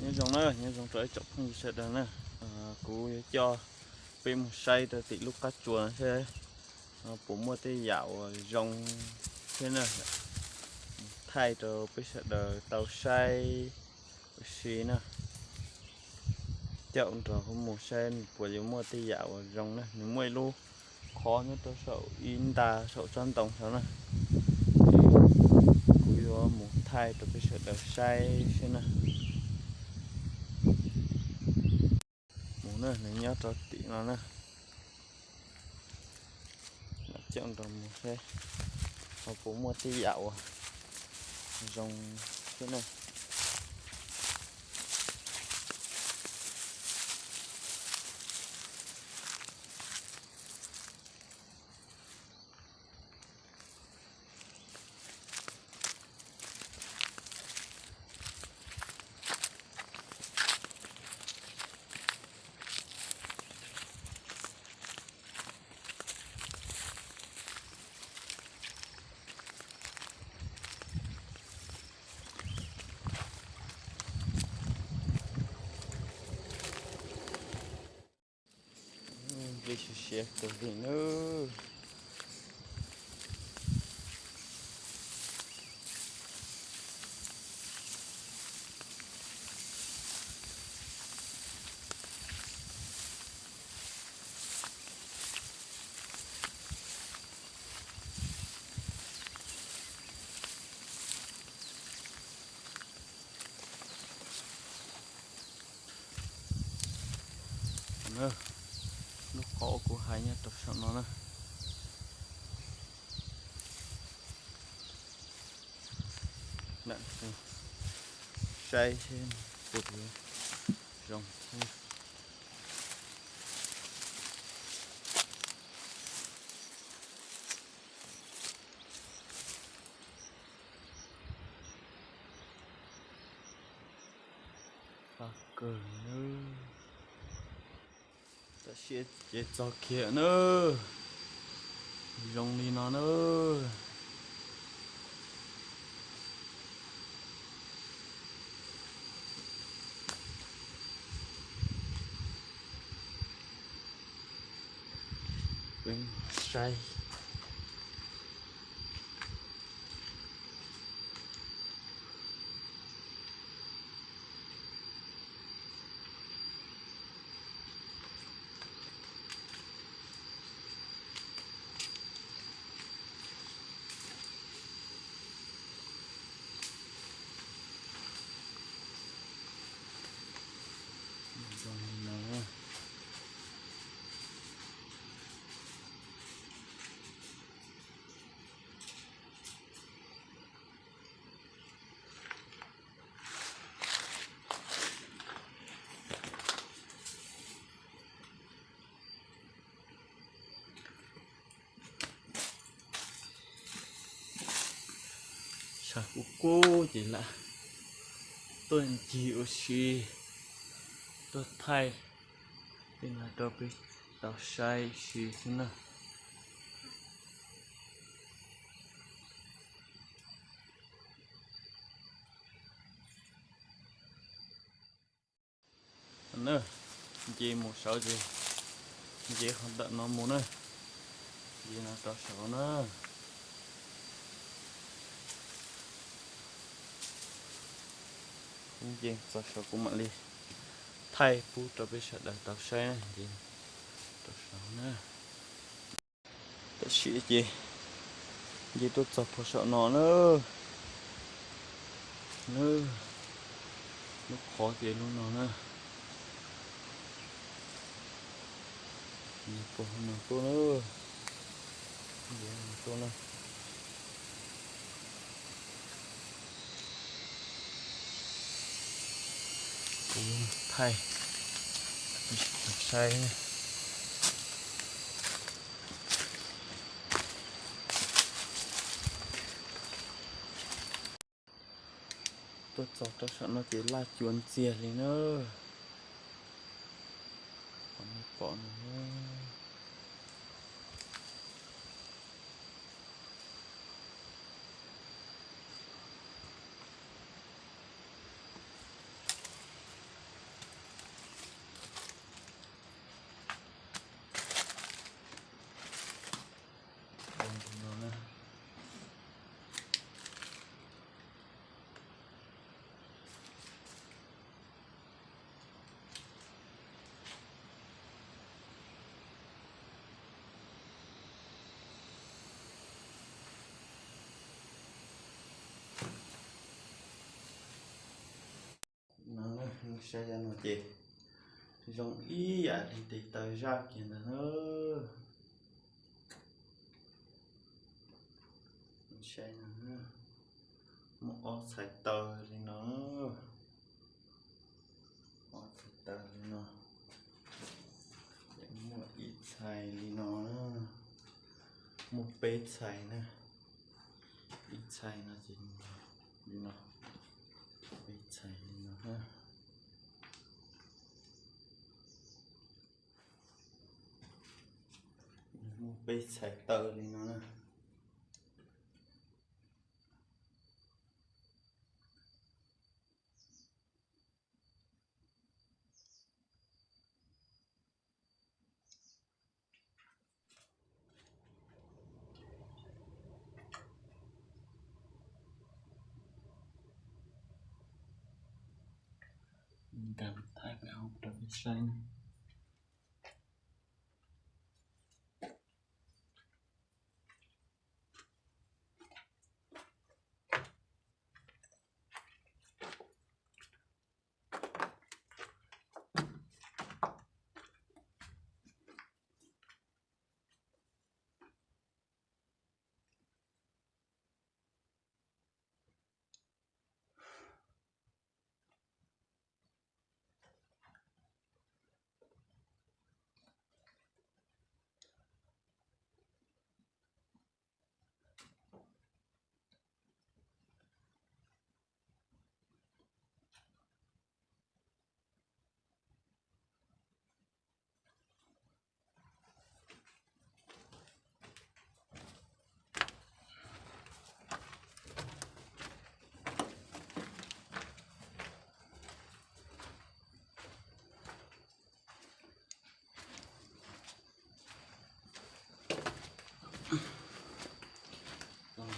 Nyob zoo na, nyob zoo rau ib tsoom phooj ywg sawv daws na. Kuv yuav coj peb mus saib rau tim lub qab tsuas no seb puas muaj tej yam uas zoo thiab na, thaij rau peb sawv daws tau saib ua si na. Coj nrog kuv mus saib nws puas yuav muaj tej yam uas zoo na. Nws muaj ib lub qhov nyob rau saum ib nta saum tsob ntoo saud na. Kuv yuav mus thaij rau peb sawv daws saib saib na. Mus na, nws nyob rau tim no na. Coj nrog mus saib ho puas muaj tej yam uas zoo thiab na. Nce siav siav kawg li nawb. Lub qhov uas kuv hais nyob rau saum no na. Saib seb puas zoo thiab. Pab kawg nawb. Tam sim ces txog kiag nawb. Zoo li no nawb. Peb saib. Sawv kub kub ces lam tuaj ncig ua si, tuaj thaij tej no rau peb tau saib si xwb na. Nce mus saud ces nce qhov ntawm no mus na, nce no rau saud na. Nce txog saud kuv mam li thaij pub rau peb sawv daws tau saib na, nce rau saud na. Tam sim ces nce tuaj txog puag saum no na, lub qhov ces lub no na. Nce puag no tuaj na, nce no tuaj na. Kuv thaij saib. Tuaj txog rau saum no ces laj cua ntxiag li na. Qhov nej pom no na. Saib no ces zoo ib yam li tes taw zaj kiag ntag na. Saib no, muaj ob txhais taw li no, ob txhais taw li no, muaj ib txhais li no, muaj peb txhais na, ib txhais no ces li no, peb txhais li no. Muaj peb txhais taw li no na. Nkag thaij peb hauv rau peb saib na.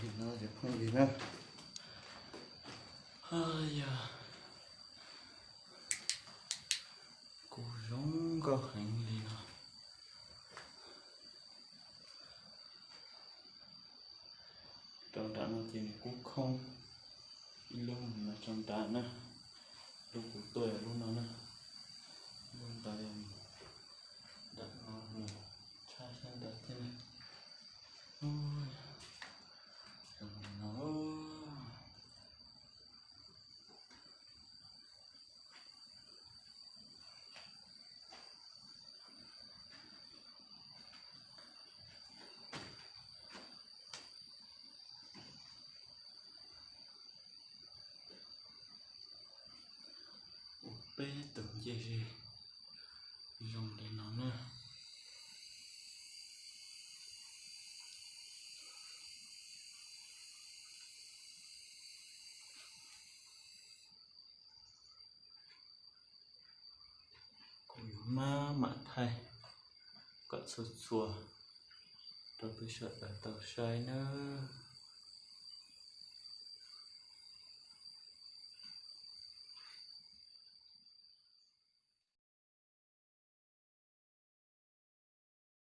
Li no ces phooj ywg na, yog kuv zoo nkauj heev li no. Rau nram no ces nws kuj khoob ib lub no rau nram na, lub kuv tuaj yog lub no na, lub ntawd yog nram no, tshaj sab ntawd thiab na. Zoo li no. Ua peb tus ncej ze zoo li no na. Kuv yuav maj mam thaij kom txhua txhua rau peb sawv daws tau saib nawb.